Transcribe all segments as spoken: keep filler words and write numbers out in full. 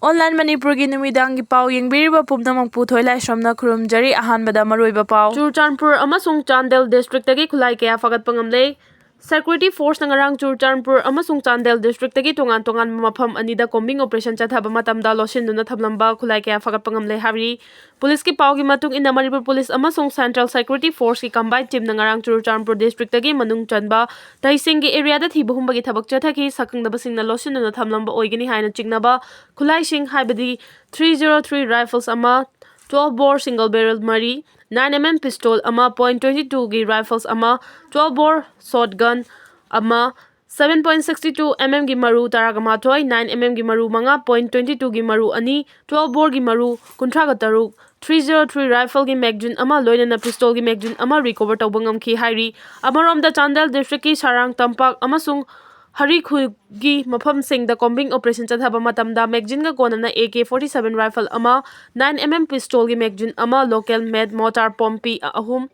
Online ꯃꯅꯤꯄꯨꯔꯒꯤ ꯅꯨꯃꯤꯗꯥꯡꯒꯤ ꯄꯥꯎ ꯌꯦꯡꯕꯤꯔꯤꯕ ꯄꯨꯝꯅꯃꯛꯄꯨ ꯊꯣꯏꯂꯥꯏꯁ꯭ꯔꯝꯅ ꯈꯨꯔꯨꯝꯖꯔꯤ꯫ ꯑꯍꯥꯟꯕꯗ ꯃꯔꯨꯑꯣꯏꯕ ꯄꯥꯎ꯫ ꯆꯨꯔꯆꯥꯟꯄꯨꯔ ꯑꯃꯁꯨꯡ ꯆꯥꯟꯗꯦꯜ districtꯇꯒꯤ ꯈꯨꯠꯂꯥꯏ ꯀꯌꯥ ꯐꯥꯒꯠꯄ ꯉꯝꯂꯦ꯫ Security forceꯅ ꯉꯔꯥꯡ ꯆꯨꯔꯆꯥꯟꯄꯨꯔ ꯑꯃꯁꯨꯡ ꯆꯥꯟꯗꯦꯜ districtꯇꯒꯤ ꯇꯣꯉꯥꯟ ꯇꯣꯉꯥꯟꯕ ꯃꯐꯝ ꯑꯅꯤꯗ combing operation ꯆꯠꯊꯕ ꯃꯇꯝꯗ ꯂꯣꯠꯁꯤꯟꯗꯨꯅ ꯊꯝꯂꯝꯕ ꯈꯨꯠꯂꯥꯏ ꯀꯌꯥ ꯐꯥꯒꯠꯄ ꯉꯝꯂꯦ ꯍꯥꯏꯔꯤ꯫ Policeꯀꯤ ꯄꯥꯎꯒꯤ ꯃꯇꯨꯡ ꯏꯟꯅ, ꯃꯅꯤꯄꯨꯔ Police ꯑꯃꯁꯨꯡ Central Security Forceꯀꯤ combined teamꯅ ꯉꯔꯥꯡ ꯆꯨꯔꯆꯥꯟꯄꯨꯔ districtꯇꯒꯤ ꯃꯅꯨꯡ ꯆꯟꯕ ꯇꯩꯁꯤꯡꯒꯤ areaꯗ ꯊꯤꯕ ꯍꯨꯝꯕꯒꯤ ꯊꯕꯛ ꯆꯠꯊꯈꯤ꯫ ꯁꯛꯈꯪꯗꯕꯁꯤꯡꯅ ꯂꯣꯠꯁꯤꯟꯗꯨꯅ ꯊꯝꯂꯝꯕ ꯑꯣꯏꯒꯅꯤ ꯍꯥꯏꯅ ꯆꯤꯡꯅꯕ ꯈꯨꯠꯂꯥꯏꯁꯤꯡ, ꯍꯥꯏꯕꯗꯤ three zero three rifles ꯑꯃ, twelve bore single barrel ꯃꯔꯤ, nine MM pistol ꯑꯃ, point twenty twoꯒꯤ rifles ꯑꯃ, twelve bore shotgun ꯑꯃ, seven point sixty two MMꯒꯤ ꯃꯔꯨ ꯇꯔꯥꯒ ꯃꯥꯊꯣꯏ, nine MMꯒꯤ ꯃꯔꯨ ꯃꯉꯥ, point twenty twoꯒꯤ ꯃꯔꯨ ꯑꯅꯤ, twelve boreꯒꯤ ꯃꯔꯨ ꯀꯨꯟꯊ꯭ꯔꯥꯒ ꯇꯔꯨꯛ, three zero three rifleꯒꯤ magazine ꯑꯃ, ꯂꯣꯏꯅꯅ pistolꯒꯤ magazine ꯑꯃ recover ꯇꯧꯕ ꯉꯝꯈꯤ ꯍꯥꯏꯔꯤ꯫ ꯑꯃꯔꯣꯝꯗ, ꯆꯥꯟꯗꯦꯜ districtꯀꯤ ꯁꯥꯔꯥꯡ ꯇꯝꯄꯥꯛ ꯑꯃꯁꯨꯡ ꯍꯔꯤꯈꯨꯒꯤ ꯃꯐꯝꯁꯤꯡꯗ combing operation ꯆꯠꯊꯕ ꯃꯇꯝꯗ magazineꯒ ꯀꯣꯟꯅꯅ AK forty seven rifle ꯑꯃ, nine MM pistolꯒꯤ magazine ꯑꯃ, local made mortar ꯄꯣꯝꯄꯤ ꯑꯍꯨꯝ,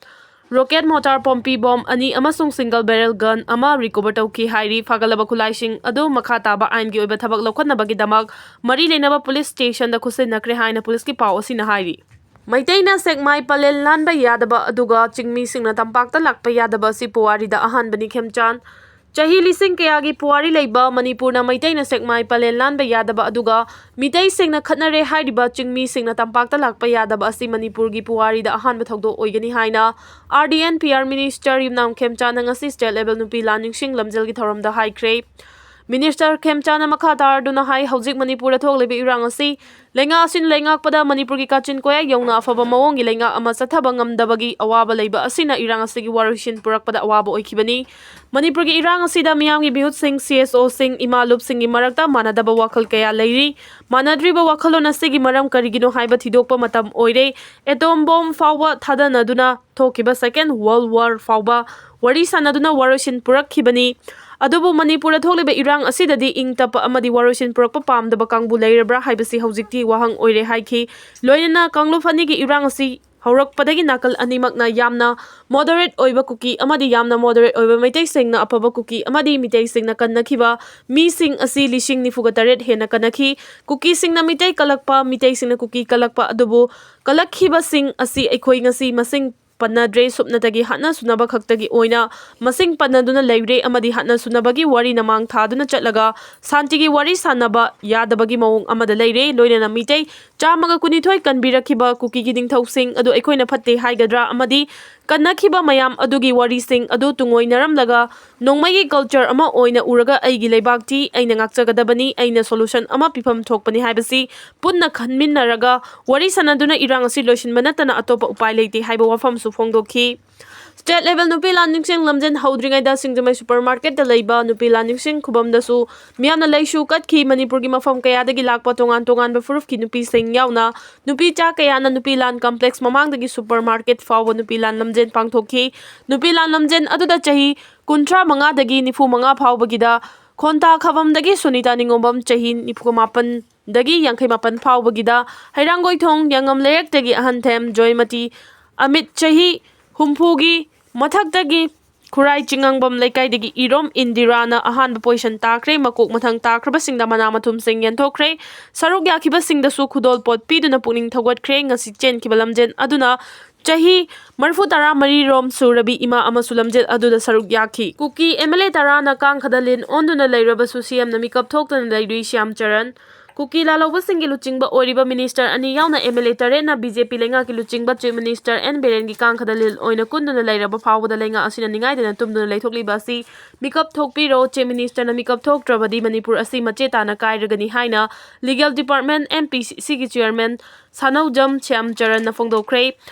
rocket mortar ꯄꯣꯝꯄꯤ bomb ꯑꯅꯤ ꯑꯃꯁꯨꯡ single barrel gun ꯑꯃ recover ꯇꯧꯈꯤ ꯍꯥꯏꯔꯤ꯫ ꯐꯥꯒꯠꯂꯕ ꯈꯨꯠꯂꯥꯏꯁꯤꯡ ꯑꯗꯨ ꯃꯈꯥ ꯇꯥꯕ ꯑꯥꯏꯟꯒꯤ ꯑꯣꯏꯕ ꯊꯕꯛ ꯂꯧꯈꯠꯅꯕꯒꯤꯗꯃꯛ ꯃꯔꯤ ꯂꯩꯅꯕ police stationꯗ ꯈꯨꯠꯁꯤꯟꯅꯈ꯭ꯔꯦ ꯍꯥꯏꯅ policeꯀꯤ ꯄꯥꯎ ꯑꯁꯤꯅ ꯍꯥꯏꯔꯤ꯫ ꯃꯩꯇꯩꯅ ꯁꯦꯛꯃꯥꯏ ꯄꯂꯦꯜ ꯂꯥꯟꯕ ꯌꯥꯗꯕ ꯑꯗꯨꯒ ꯆꯤꯡꯃꯤꯁꯤꯡꯅ ꯇꯝꯄꯥꯛꯇ ꯂꯥꯛꯄ ꯌꯥꯗꯕ ꯑꯁꯤ ꯄꯨꯋꯥꯔꯤꯗ ꯑꯍꯥꯟꯕꯅꯤ꯫ ꯈꯦꯝꯆꯥꯟ, ꯆꯍꯤ ꯂꯤꯁꯤꯡ ꯀꯌꯥꯒꯤ ꯄꯨꯋꯥꯔꯤ ꯂꯩꯕ ꯃꯅꯤꯄꯨꯔꯅ ꯃꯩꯇꯩꯅ ꯁꯦꯛꯃꯥꯏ ꯄꯂꯦꯜ ꯂꯥꯟꯕ ꯌꯥꯗꯕ ꯑꯗꯨꯒ ꯃꯤꯇꯩꯁꯤꯡꯅ ꯈꯠꯅꯔꯦ ꯍꯥꯏꯔꯤꯕ ꯆꯤꯡꯃꯤꯁꯤꯡꯅ ꯇꯝꯄꯥꯛꯇ ꯂꯥꯛꯄ ꯌꯥꯗꯕ ꯑꯁꯤ ꯃꯅꯤꯄꯨꯔꯒꯤ ꯄꯨꯋꯥꯔꯤꯗ ꯑꯍꯥꯟꯕ ꯊꯧꯗꯣꯛ ꯑꯣꯏꯒꯅꯤ ꯍꯥꯏꯅ RD and PR minister ꯌꯨꯝꯅꯥꯝ ꯈꯦꯝꯆꯥꯟꯅ ꯉꯁꯤ state level ꯅꯨꯄꯤ ꯂꯥꯟ ꯅꯤꯡꯁꯤꯡ ꯂꯝꯖꯦꯜꯒꯤ ꯊꯧꯔꯝꯗ ꯍꯥꯏꯈ꯭ꯔꯦ꯫ Minister ꯈꯦꯝꯆꯥꯟꯅ ꯃꯈꯥ ꯇꯥꯔꯗꯨꯅ ꯍꯥꯏ, ꯍꯧꯖꯤꯛ ꯃꯅꯤꯄꯨꯔꯗ ꯊꯣꯛꯂꯤꯕ ꯏꯔꯥꯡ ꯑꯁꯤ ꯂꯩꯉꯥꯛ ꯑꯁꯤꯅ ꯂꯩꯉꯥꯛꯄꯗ ꯃꯅꯤꯄꯨꯔꯒꯤ ꯀꯥꯆꯤꯟ ꯀꯣꯌꯥ ꯌꯧꯅ ꯑꯐꯕ ꯃꯑꯣꯡꯒꯤ ꯂꯩꯉꯥꯛ ꯑꯃ ꯆꯠꯊꯕ ꯉꯝꯗꯕꯒꯤ ꯑꯋꯥꯕ ꯂꯩꯕ ꯑꯁꯤꯅ ꯏꯔꯥꯡ ꯑꯁꯤꯒꯤ ꯋꯥꯔꯣꯏꯁꯤꯟ ꯄꯨꯔꯛꯄꯗ ꯑꯋꯥꯕ ꯑꯣꯏꯈꯤꯕꯅꯤ꯫ ꯃꯅꯤꯄꯨꯔꯒꯤ ꯏꯔꯥꯡ ꯑꯁꯤꯗ ꯃꯤꯌꯥꯝꯒꯤ ꯃꯤꯍꯨꯠꯁꯤꯡ, CSOꯁꯤꯡ, ꯏꯃꯥ ꯂꯨꯞꯁꯤꯡꯒꯤ ꯃꯔꯛꯇ ꯃꯥꯟꯅꯗꯕ ꯋꯥꯈꯜ ꯀꯌꯥ ꯂꯩꯔꯤ꯫ ꯃꯥꯟꯅꯗ꯭ꯔꯤꯕ ꯋꯥꯈꯜꯂꯣꯟ ꯑꯁꯤꯒꯤ ꯃꯔꯝ ꯀꯔꯤꯒꯤꯅꯣ ꯍꯥꯏꯕ ꯊꯤꯗꯣꯛꯄ ꯃꯇꯝ ꯑꯣꯏꯔꯦ꯫ Atom bomb ꯐꯥꯎꯕ ꯊꯥꯗꯅꯗꯨꯅ ꯊꯣꯛꯈꯤꯕ Second World War ꯐꯥꯎꯕ ꯋꯥꯔꯤ ꯁꯥꯟꯅꯗꯨꯅ ꯋꯥꯔꯣꯏꯁꯤꯟ ꯄꯨꯔꯛꯈꯤꯕꯅꯤ꯫ ꯑꯗꯨꯕꯨ ꯃꯅꯤꯄꯨꯔꯗ ꯊꯣꯛꯂꯤꯕ ꯏꯔꯥꯡ ꯑꯁꯤꯗꯗꯤ ꯏꯪ ꯇꯞꯄ ꯑꯃꯗꯤ ꯋꯥꯔꯣꯏꯁꯤꯟ ꯄꯨꯔꯛꯄ ꯄꯥꯝꯗꯕ ꯀꯥꯡꯕꯨ ꯂꯩꯔꯕ꯭ꯔꯥ ꯍꯥꯏꯕꯁꯤ ꯍꯧꯖꯤꯛꯇꯤ ꯋꯥꯍꯪ ꯑꯣꯏꯔꯦ ꯍꯥꯏꯈꯤ꯫ ꯂꯣꯏꯅꯅ ꯀꯥꯡꯂꯨꯞ ꯑꯅꯤꯒꯤ ꯏꯔꯥꯡ ꯑꯁꯤ ꯍꯧꯔꯛꯄꯗꯒꯤ ꯅꯥꯀꯜ ꯑꯅꯤꯃꯛꯅ ꯌꯥꯝꯅ moderate ꯑꯣꯏꯕ ꯀꯨꯀꯤ ꯑꯃꯗꯤ ꯌꯥꯝꯅ moderate ꯑꯣꯏꯕ ꯃꯩꯇꯩꯁꯤꯡꯅ ꯑꯐꯕ ꯀꯨꯀꯤ ꯑꯃꯗꯤ ꯃꯤꯇꯩꯁꯤꯡꯅ ꯀꯟꯅꯈꯤꯕ ꯃꯤꯁꯤꯡ ꯑꯁꯤ ꯂꯤꯁꯤꯡ ꯅꯤꯐꯨꯒ ꯇꯔꯦꯠ ꯍꯦꯟꯅ ꯀꯟꯅꯈꯤ꯫ ꯀꯨꯀꯤꯁꯤꯡꯅ ꯃꯤꯇꯩ ꯀꯜꯂꯛꯄ, ꯃꯤꯇꯩꯁꯤꯡꯅ ꯀꯨꯀꯤ ꯀꯜꯂꯛꯄ ꯑꯗꯨꯕꯨ ꯀꯜꯂꯛꯈꯤꯕꯁꯤꯡ ꯑꯁꯤ ꯑꯩꯈꯣꯏ ꯉꯁꯤ ꯃꯁꯤꯡ ꯄꯟꯅꯗ꯭ꯔꯦ꯫ ꯁꯨꯞꯅꯇꯒꯤ ꯍꯥꯠꯅ ꯁꯨꯅꯕ ꯈꯛꯇꯒꯤ ꯑꯣꯏꯅ ꯃꯁꯤꯡ ꯄꯟꯅꯗꯨꯅ ꯂꯩꯔꯦ ꯑꯃꯗꯤ ꯍꯥꯠꯅ ꯁꯨꯅꯕꯒꯤ ꯋꯥꯔꯤꯅ ꯃꯥꯡ ꯊꯥꯗꯨꯅ ꯆꯠꯂꯒ ꯁꯥꯟꯇꯤꯒꯤ ꯋꯥꯔꯤ ꯁꯥꯟꯅꯕ ꯌꯥꯗꯕꯒꯤ ꯃꯑꯣꯡ ꯑꯃꯗ ꯂꯩꯔꯦ꯫ ꯂꯣꯏꯅꯅ ꯃꯤꯇꯩ ꯆꯥꯝꯃꯒ ꯀꯨꯟꯅꯤꯊꯣꯏ ꯀꯟꯕꯤꯔꯛꯈꯤꯕ ꯀꯨꯀꯤꯒꯤ ꯅꯤꯡꯊꯧꯁꯤꯡ ꯑꯗꯨ ꯑꯩꯈꯣꯏꯅ ꯐꯠꯇꯦ ꯍꯥꯏꯒꯗ꯭ꯔꯥ ꯑꯃꯗꯤ ꯀꯟꯅꯈꯤꯕ ꯃꯌꯥꯝ ꯑꯗꯨꯒꯤ ꯋꯥꯔꯤꯁꯤꯡ ꯑꯗꯨ ꯇꯨꯡꯑꯣꯏꯅꯔꯝꯂꯒ ꯅꯣꯡꯃꯩꯒꯤ culture ꯑꯃ ꯑꯣꯏꯅ ꯎꯔꯒ ꯑꯩꯒꯤ ꯂꯩꯕꯥꯛꯇꯤ ꯑꯩꯅ ꯉꯥꯛꯆꯒꯗꯕꯅꯤ, ꯑꯩꯅ solution ꯑꯃ ꯄꯤꯐꯝ ꯊꯣꯛꯄꯅꯤ ꯍꯥꯏꯕꯁꯤ ꯄꯨꯟꯅ ꯈꯟꯃꯤꯟꯅꯔꯒ ꯋꯥꯔꯤ ꯁꯥꯟꯅꯗꯨꯅ ꯏꯔꯥꯡ ꯑꯁꯤ ꯂꯣꯏꯁꯤꯟꯕ ꯅꯠꯇꯅ ꯑꯇꯣꯞꯄ ꯎꯄꯥꯏ ꯂꯩꯇꯦ ꯍꯥꯏꯕ ꯋꯥꯐꯝꯁꯨ ꯐꯣꯡꯗꯣꯛꯈꯤ꯫ State level ꯅꯨꯄꯤ ꯂꯥꯟ ꯅꯤꯡꯁꯤꯡ ꯂꯝꯖꯦꯟ ꯍꯧꯗ꯭ꯔꯤꯉꯩꯗ ꯁꯤꯡꯖꯃꯩ supermarket ꯇ ꯂꯩꯕ ꯅꯨꯄꯤ ꯂꯥꯟ ꯅꯤꯡꯁꯤꯡ ꯈꯨꯕꯝꯗꯁꯨ ꯃꯤꯌꯥꯝꯅ ꯂꯩꯁꯨ ꯀꯠꯈꯤ꯫ ꯃꯅꯤꯄꯨꯔꯒꯤ ꯃꯐꯝ ꯀꯌꯥꯗꯒꯤ ꯂꯥꯛꯄ ꯇꯣꯉꯥꯟ ꯇꯣꯉꯥꯟꯕ ꯐꯨꯔꯨꯞꯀꯤ ꯅꯨꯄꯤꯁꯤꯡ ꯌꯥꯎꯅ ꯅꯨꯄꯤ ꯆꯥ ꯀꯌꯥꯅ ꯅꯨꯄꯤ ꯂꯥꯟ complex ꯃꯃꯥꯡꯗꯒꯤ supermarket ꯐꯥꯎꯕ ꯅꯨꯄꯤ ꯂꯥꯟ ꯂꯝꯖꯦꯟ ꯄꯥꯡꯊꯣꯛꯈꯤ꯫ ꯅꯨꯄꯤ ꯂꯥꯟ ꯂꯝꯖꯦꯟ ꯑꯗꯨꯗ ꯆꯍꯤ ꯀꯨꯟꯊ꯭ꯔꯥ ꯃꯉꯥꯗꯒꯤ ꯅꯤꯐꯨ ꯃꯉꯥ ꯐꯥꯎꯕꯒꯤꯗ ꯈꯣꯟꯊꯥ ꯈꯕꯝꯗꯒꯤ ꯁꯣꯅꯤꯇꯥ ꯅꯤꯉꯣꯝꯕꯝ ꯆꯍꯤ ꯅꯤꯐꯨ ꯃꯥꯄꯟꯗꯒꯤ ꯌꯥꯡꯈꯩ ꯃꯥꯄꯟ ꯐꯥꯎꯕꯒꯤꯗ ꯍꯩꯔꯥꯡꯒꯣꯏꯊꯣꯡ ꯌꯥꯉꯝ ꯂꯩꯔꯛꯇꯒꯤ ꯑꯍꯟꯊꯦꯝ ꯖꯣꯏꯃꯇꯤ ꯑꯃꯤꯠ ꯆꯍꯤ ꯍꯨꯝꯐꯨꯒꯤ ꯃꯊꯛꯇꯒꯤ ꯈꯨꯔꯥꯏ ꯆꯤꯉꯥꯡꯕꯝ ꯂꯩꯀꯥꯏꯗꯒꯤ ꯏꯔꯣꯝ ꯏꯟꯗꯤꯔꯥꯅ ꯑꯍꯥꯟꯕ position ꯇꯥꯈ꯭ꯔꯦ꯫ ꯃꯀꯣꯛ ꯃꯊꯪ ꯇꯥꯈ꯭ꯔꯕꯁꯤꯡꯗ ꯃꯅꯥ ꯃꯊꯨꯝꯁꯤꯡ ꯌꯦꯟꯊꯣꯛꯈ꯭ꯔꯦ꯫ ꯁꯔꯨꯛ ꯌꯥꯈꯤꯕꯁꯤꯡꯗꯁꯨ ꯈꯨꯗꯣꯜ ꯄꯣꯠ ꯄꯤꯗꯨꯅ ꯄꯨꯛꯅꯤꯡ ꯊꯧꯒꯠꯈ꯭ꯔꯦ꯫ ꯉꯁꯤ ꯆꯦꯟꯈꯤꯕ ꯂꯝꯖꯦꯟ ꯑꯗꯨꯅ ꯆꯍꯤ ꯃꯔꯤꯐꯨ ꯇꯔꯥ ꯃꯔꯤ ꯔꯣꯝ ꯁꯨꯔꯕꯤ ꯏꯃꯥ ꯑꯃꯁꯨ ꯂꯝꯖꯦꯜ ꯑꯗꯨꯗ ꯁꯔꯨꯛ ꯌꯥꯈꯤ꯫ ꯀꯨꯀꯤ MLA ꯇꯔꯥꯅ ꯀꯥꯡꯈꯗ ꯂꯤꯟ ꯑꯣꯟꯗꯨꯅ ꯂꯩꯔꯕꯁꯨ CM ꯅ ꯃꯤꯀꯞ ꯊꯣꯛꯇꯅ ꯂꯩꯔꯤ꯫ ꯁ꯭ꯌꯥꯝ ꯆꯔꯟ꯫ ꯀꯨꯀꯤ ꯂꯥꯜꯍꯧꯕꯁꯤꯡꯒꯤ ꯂꯨꯆꯤꯡꯕ ꯑꯣꯏꯔꯤꯕ minister ꯑꯅꯤ ꯌꯥꯎꯅ MLA ꯇꯔꯦꯠꯅ BJP ꯂꯩꯉꯥꯛꯀꯤ ꯂꯨꯆꯤꯡꯕ Chief Minister N ꯕꯤꯔꯦꯟꯒꯤ ꯀꯥꯡꯈꯗ ꯂꯤꯟ ꯑꯣꯏꯅ ꯀꯨꯟꯗꯨꯅ ꯂꯩꯔꯕ ꯐꯥꯎꯕꯗ ꯂꯩꯉꯥꯛ ꯑꯁꯤꯅ ꯅꯤꯡꯉꯥꯏꯗꯅ ꯇꯨꯝꯗꯨꯅ ꯂꯩꯊꯣꯛꯂꯤꯕ ꯑꯁꯤ ꯃꯤꯀꯞ ꯊꯣꯛꯄꯤꯔꯣ꯫ Chief Minister ꯅ ꯃꯤꯀꯞ ꯊꯣꯛꯇ꯭ꯔꯕꯗꯤ ꯃꯅꯤꯄꯨꯔ ꯑꯁꯤ ꯃꯆꯦ ꯇꯥꯅ ꯀꯥꯏꯔꯒꯅꯤ ꯍꯥꯏꯅ Legal Department, MPCC ꯒꯤ chairman ꯁꯥꯅꯧꯖꯝ ꯁ꯭ꯌꯥꯝ ꯆꯔꯟꯅ ꯐꯣꯡꯗꯣꯛꯈ꯭ꯔꯦ꯫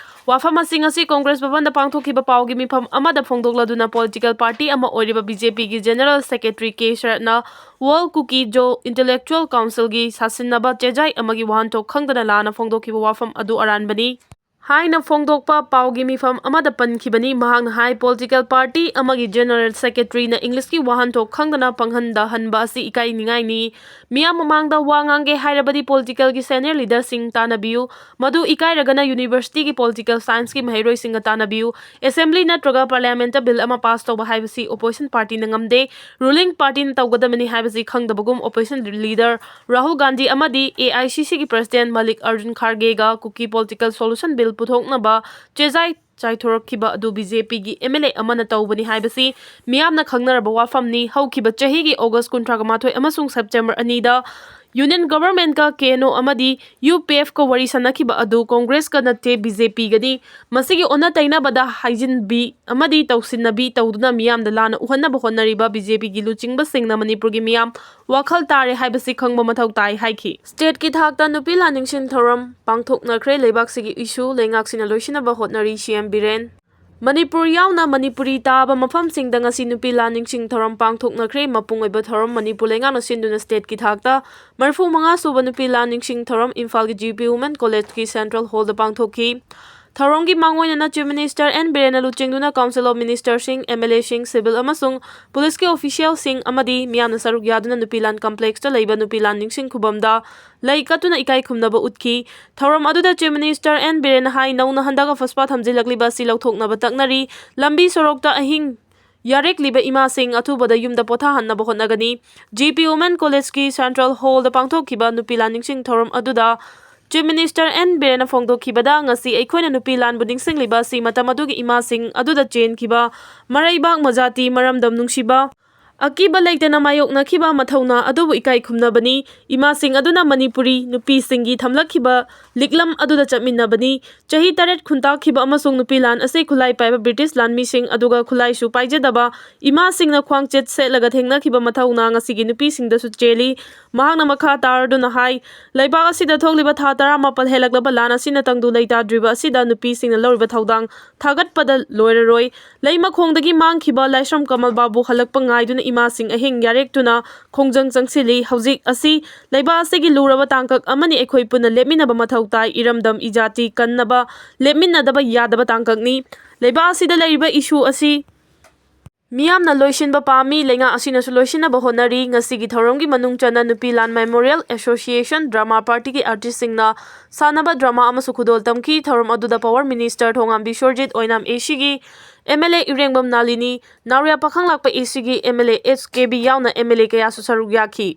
ꯋꯥꯐꯝ ꯑꯁꯤ ꯉꯁꯤ Congress ꯚꯕꯟꯗ ꯄꯥꯡꯊꯣꯛꯈꯤꯕ ꯄꯥꯎꯒꯤ ꯃꯤꯐꯝ ꯑꯃꯗ ꯐꯣꯡꯗꯣꯛꯂꯗꯨꯅ political party ꯑꯃ ꯑꯣꯏꯔꯤꯕ BJP ꯒꯤ General Secretary ꯀꯦ ꯁꯔꯠꯅ World Kuki-Zo Intellectual Council ꯒꯤ ꯁꯥꯁꯤꯟꯅꯕ ꯆꯦꯖꯥꯏ ꯑꯃꯒꯤ ꯋꯥꯍꯟꯊꯣꯛ ꯈꯪꯗꯅ ꯂꯥꯟꯅ ꯐꯣꯡꯗꯣꯛꯈꯤꯕ ꯋꯥꯐꯝ ꯑꯗꯨ ꯑꯔꯥꯟꯕꯅꯤ꯫ ꯍꯥꯏꯅ ꯐꯣꯡꯗꯣꯛꯄ ꯄꯥꯎꯒꯤ ꯃꯤꯐꯝ ꯑꯃꯗ ꯄꯟꯈꯤꯕꯅꯤ꯫ ꯃꯍꯥꯛꯅ ꯍꯥꯏ, political party ꯑꯃꯒꯤ general secretaryꯅ Englishꯀꯤ ꯋꯥꯍꯟꯊꯣꯛ ꯈꯪꯗꯅ ꯄꯪꯍꯟꯗꯍꯟꯕ ꯑꯁꯤ ꯏꯀꯥꯏꯅꯤꯡꯉꯥꯏꯅꯤ꯫ ꯃꯤꯌꯥꯝ ꯃꯃꯥꯡꯗ ꯋꯥ ꯉꯥꯡꯒꯦ ꯍꯥꯏꯔꯕꯗꯤ politicalꯒꯤ senior leaderꯁꯤꯡ ꯇꯥꯟꯅꯕꯤꯌꯨ꯫ ꯃꯗꯨ ꯏꯀꯥꯏꯔꯒꯅ universityꯒꯤ political scienceꯀꯤ ꯃꯍꯩꯔꯣꯏꯁꯤꯡꯒ ꯇꯥꯟꯅꯕꯤꯌꯨ꯫ Assembly ꯅꯠꯇ꯭ꯔꯒ parliamentꯇ bill ꯑꯃ pass ꯇꯧꯕ ꯍꯥꯏꯕꯁꯤ opposition partyꯅ ꯉꯝꯗꯦ꯫ Ruling partyꯅ ꯇꯧꯒꯗꯕꯅꯤ ꯍꯥꯏꯕꯁꯤ ꯈꯪꯗꯕꯒꯨꯝ opposition leader ꯔꯥꯍꯨꯜ ꯒꯥꯟꯙꯤ ꯑꯃꯗꯤ AICCꯒꯤ president ꯃꯜꯂꯤꯛ ꯑꯔꯖꯨꯟ ꯈꯥꯔꯒꯦꯒ ꯀꯨꯀꯤ political solution bill ꯄꯨꯊꯣꯛꯅꯕ ꯆꯦꯖꯥꯏ ꯆꯥꯏꯊꯣꯔꯛꯈꯤꯕ ꯑꯗꯨ BJPꯒꯤ MLA ꯑꯃꯅ ꯇꯧꯕꯅꯤ ꯍꯥꯏꯕꯁꯤ ꯃꯤꯌꯥꯝꯅ ꯈꯪꯅꯔꯕ ꯋꯥꯐꯝꯅꯤ꯫ ꯍꯧꯈꯤꯕ ꯆꯍꯤꯒꯤ August ꯀꯨꯟꯊ꯭ꯔꯥ ꯃꯥꯊꯣꯏ ꯑꯃꯁꯨꯡ September ꯑꯅꯤꯗ Union Governmentꯀ KNO ꯑꯃꯗꯤ UPFꯀ ꯋꯥꯔꯤ ꯁꯥꯟꯅꯈꯤꯕ ꯑꯗꯨ Congressꯀ ꯅꯠꯇꯦ, BJPꯒꯅꯤ꯫ ꯃꯁꯤꯒꯤ ꯑꯣꯟꯅ ꯇꯩꯅꯕꯗ ꯍꯥꯏꯖꯤꯟꯕꯤ ꯑꯃꯗꯤ ꯇꯧꯁꯤꯟꯅꯕꯤ ꯇꯧꯗꯨꯅ ꯃꯤꯌꯥꯝꯗ ꯂꯥꯟꯅ ꯎꯍꯟꯅꯕ ꯍꯣꯠꯅꯔꯤꯕ BJPꯒꯤ ꯂꯨꯆꯤꯡꯕꯁꯤꯡꯅ ꯃꯅꯤꯄꯨꯔꯒꯤ ꯃꯤꯌꯥꯝ ꯋꯥꯈꯜ ꯇꯥꯔꯦ ꯍꯥꯏꯕꯁꯤ ꯈꯪꯕ ꯃꯊꯧ ꯇꯥꯏ ꯍꯥꯏꯈꯤ꯫ Stateꯀꯤ ꯊꯥꯛꯇ ꯅꯨꯄꯤ ꯂꯥꯟ ꯅꯤꯡꯁꯤꯡ ꯊꯧꯔꯝ ꯄꯥꯡꯊꯣꯛꯅꯈ꯭ꯔꯦ꯫ ꯂꯩꯕꯥꯛꯁꯤꯒꯤ issue ꯂꯩꯉꯥꯛꯁꯤꯅ ꯂꯣꯏꯁꯤꯟꯅꯕ ꯍꯣꯠꯅꯔꯤ, CM ꯕꯤꯔꯦꯟ꯫ ꯃꯅꯤꯄꯨꯔ ꯌꯥꯎꯅ ꯃꯅꯤꯄꯨꯔꯤ ꯇꯥꯕ ꯃꯐꯝꯁꯤꯡꯗ ꯉꯁꯤ ꯅꯨꯄꯤ ꯂꯥꯟ ꯅꯤꯡꯁꯤꯡ ꯊꯧꯔꯝ ꯄꯥꯡꯊꯣꯛꯅꯈ꯭ꯔꯦ꯫ ꯃꯄꯨꯡ ꯑꯣꯏꯕ ꯊꯧꯔꯝ ꯃꯅꯤꯄꯨꯔ ꯂꯩꯉꯥꯛꯅ ꯁꯤꯟꯗꯨꯅ stateꯀꯤ ꯊꯥꯛꯇ ꯃꯔꯤꯐꯨ ꯃꯉꯥ ꯁꯨꯕ ꯅꯨꯄꯤ ꯂꯥꯟ ꯅꯤꯡꯁꯤꯡ ꯊꯧꯔꯝ ꯏꯝꯐꯥꯜꯒꯤ GP Women Collegeꯀꯤ Central Hallꯗ ꯄꯥꯡꯊꯣꯛꯈꯤ꯫ ꯊꯧꯔꯝꯒꯤ ꯃꯥꯡꯑꯣꯏꯅꯅ Chief Minister ꯑꯦꯟ ꯕꯤꯔꯦꯟꯅ ꯂꯨꯆꯤꯡꯗꯨꯅ Council of Ministerꯁꯤꯡ, MLAꯁꯤꯡ, civil ꯑꯃꯁꯨꯡ policeꯀꯤ officialꯁꯤꯡ ꯑꯃꯗꯤ ꯃꯤꯌꯥꯝꯅ ꯁꯔꯨꯛ ꯌꯥꯗꯨꯅ ꯅꯨꯄꯤ ꯂꯥꯟ complexꯇ ꯂꯩꯕ ꯅꯨꯄꯤ ꯂꯥꯟ ꯅꯤꯡꯁꯤꯡ ꯈꯨꯕꯝꯗ ꯂꯩ ꯀꯠꯇꯨꯅ ꯏꯀꯥꯏ ꯈꯨꯝꯅꯕ ꯎꯠꯈꯤ꯫ ꯊꯧꯔꯝ ꯑꯗꯨꯗ Chief Minister ꯑꯦꯟ ꯕꯤꯔꯦꯟꯅ ꯍꯥꯏ, ꯅꯧꯅ ꯍꯟꯗꯛ ꯑꯐꯁꯄꯥ ꯊꯝꯖꯤꯜꯂꯛꯂꯤꯕ ꯑꯁꯤ ꯂꯧꯊꯣꯛꯅꯕ ꯇꯛꯅꯔꯤ꯫ ꯂꯝꯕꯤ ꯁꯣꯔꯣꯛꯇ ꯑꯍꯤꯡ ꯌꯥꯔꯦꯛꯂꯤꯕ ꯏꯃꯥꯁꯤꯡ ꯑꯊꯨꯕꯗ ꯌꯨꯝꯗ ꯄꯣꯊꯥꯍꯟꯅꯕ ꯍꯣꯠꯅꯒꯅꯤ꯫ GP Women Collegeꯀꯤ Central Hallꯗ ꯄꯥꯡꯊꯣꯛꯈꯤꯕ ꯅꯨꯄꯤ ꯂꯥꯟ ꯅꯤꯡꯁꯤꯡ ꯊꯧꯔꯝ ꯑꯗꯨꯗ Chief Minister ꯑꯦꯟ ꯕꯤꯔꯦꯟꯅ ꯐꯣꯡꯗꯣꯛꯈꯤꯕꯗ, ꯉꯁꯤ ꯑꯩꯈꯣꯏꯅ ꯅꯨꯄꯤ ꯂꯥꯟꯕꯨ ꯅꯤꯡꯁꯤꯡꯂꯤꯕ ꯑꯁꯤ ꯃꯇꯝ ꯑꯗꯨꯒꯤ ꯏꯃꯥꯁꯤꯡ ꯑꯗꯨꯗ ꯆꯦꯟꯈꯤꯕ ꯃꯔꯩꯕꯥꯛ ꯃꯖꯥꯇꯤ, ꯃꯔꯝꯗꯝ ꯅꯨꯡꯁꯤꯕ, ꯑꯀꯤꯕ ꯂꯩꯇꯅ ꯃꯥꯌꯣꯛꯅꯈꯤꯕ ꯃꯊꯧꯅꯥ ꯑꯗꯨꯕꯨ ꯏꯀꯥꯏ ꯈꯨꯝꯅꯕꯅꯤ꯫ ꯏꯃꯥꯁꯤꯡ ꯑꯗꯨꯅ ꯃꯅꯤꯄꯨꯔꯤ ꯅꯨꯄꯤꯁꯤꯡꯒꯤ ꯊꯝꯂꯛꯈꯤꯕ ꯂꯤꯛꯂꯝ ꯑꯗꯨꯗ ꯆꯠꯃꯤꯟꯅꯕꯅꯤ꯫ ꯆꯍꯤ ꯇꯔꯦꯠ ꯈꯨꯟꯇꯥꯛꯈꯤꯕ ꯑꯃꯁꯨꯡ ꯅꯨꯄꯤ ꯂꯥꯟ ꯑꯁꯤ ꯈꯨꯠꯂꯥꯏ ꯄꯥꯏꯕ British ꯂꯥꯟꯃꯤꯁꯤꯡ ꯑꯗꯨꯒ ꯈꯨꯠꯂꯥꯏꯁꯨ ꯄꯥꯏꯖꯗꯕ ꯏꯃꯥꯁꯤꯡꯅ ꯈ꯭ꯋꯥꯡꯆꯦꯠ ꯁꯦꯠꯂꯒ ꯊꯦꯡꯅꯈꯤꯕ ꯃꯊꯧꯅꯥ ꯉꯁꯤꯒꯤ ꯅꯨꯄꯤꯁꯤꯡꯗꯁꯨ ꯆꯦꯜꯂꯤ꯫ ꯃꯍꯥꯛꯅ ꯃꯈꯥ ꯇꯥꯔꯗꯨꯅ ꯍꯥꯏ, ꯂꯩꯕꯥꯛ ꯑꯁꯤꯗ ꯊꯣꯛꯂꯤꯕ ꯊꯥ ꯇꯔꯥꯃꯥꯄꯜ ꯍꯦꯜꯂꯛꯂꯕ ꯂꯥꯟ ꯑꯁꯤꯅ ꯇꯪꯗꯨ ꯂꯩꯇꯥꯗ꯭ꯔꯤꯕ ꯑꯁꯤꯗ ꯅꯨꯄꯤꯁꯤꯡꯅ ꯂꯧꯔꯤꯕ ꯊꯧꯗꯥꯡ ꯊꯥꯒꯠꯄꯗ ꯂꯣꯏꯔꯔꯣꯏ꯫ ꯂꯩꯃꯈꯣꯡꯗꯒꯤ ꯃꯥꯡꯈꯤꯕ ꯂꯥꯏꯁ꯭ꯔꯝ ꯀꯃꯜꯕꯥꯕꯨ ꯍꯜꯂꯛꯄ ꯉꯥꯏꯗꯨꯅ ꯏꯃꯥꯁꯤꯡ ꯑꯍꯤꯡ ꯌꯥꯔꯦꯛꯇꯨꯅ ꯈꯣꯡꯖꯪ ꯆꯪꯁꯤꯜꯂꯤ꯫ ꯍꯧꯖꯤꯛ ꯑꯁꯤ ꯂꯩꯕꯥꯛ ꯑꯁꯤꯒꯤ ꯂꯨꯔꯕ ꯇꯥꯡꯀꯛ ꯑꯃꯅꯤ꯫ ꯑꯩꯈꯣꯏ ꯄꯨꯟꯅ ꯂꯦꯞꯃꯤꯟꯅꯕ ꯃꯊꯧ ꯇꯥꯏ꯫ ꯏꯔꯝꯗꯝ ꯏꯖꯥꯇꯤ ꯀꯟꯅꯕ ꯂꯦꯞꯃꯤꯟꯅꯗꯕ ꯌꯥꯗꯕ ꯇꯥꯡꯀꯛꯅꯤ꯫ ꯂꯩꯕꯥꯛ ꯑꯁꯤꯗ ꯂꯩꯔꯤꯕ ꯏꯁꯨ ꯑꯁꯤ ꯃꯤꯌꯥꯝꯅ ꯂꯣꯏꯁꯤꯟꯕ ꯄꯥꯝꯃꯤ꯫ ꯂꯩꯉꯥꯛ ꯑꯁꯤꯅꯁꯨ ꯂꯣꯏꯁꯤꯟꯅꯕ ꯍꯣꯠꯅꯔꯤ꯫ ꯉꯁꯤꯒꯤ ꯊꯧꯔꯝꯒꯤ ꯃꯅꯨꯡ ꯆꯟꯅ ꯅꯨꯄꯤ ꯂꯥꯟ ꯃꯦꯃꯣꯔꯤꯌꯦꯜ ꯑꯦꯁꯣꯁꯤꯌꯦꯁꯟ ꯗ꯭ꯔꯃꯥ ꯄꯥꯔꯇꯤꯒꯤ ꯑꯥꯔꯇꯤꯁꯁꯤꯡꯅ ꯁꯥꯟꯅꯕ ꯗ꯭ꯔꯃꯥ ꯑꯃꯁꯨ ꯈꯨꯗꯣꯜ ꯇꯝꯈꯤ꯫ ꯊꯧꯔꯝ ꯑꯗꯨꯗ ꯄꯋꯥꯔ ꯃꯤꯅꯤꯁꯇꯔ ꯊꯣꯉꯥꯝ ꯕꯤꯁ꯭ꯋꯔꯖꯤꯠ, ꯑꯣꯏꯅꯥꯝ ꯑꯦꯁꯤꯒꯤ ꯑꯦꯝ ꯑꯦꯜ ꯑꯦ ꯏꯔꯦꯡꯕꯝ ꯅꯥꯂꯤꯅꯤ, ꯅꯥꯎꯔꯤꯌꯥ ꯄꯥꯈꯪꯂꯥꯛꯄ ꯑꯦꯁꯤꯒꯤ M L A S K B ꯌꯥꯎꯅ ꯑꯦꯝ ꯑꯦꯜ ꯑꯦ ꯀꯌꯥꯁꯨ ꯁꯔꯨꯛ ꯌꯥꯈꯤ꯫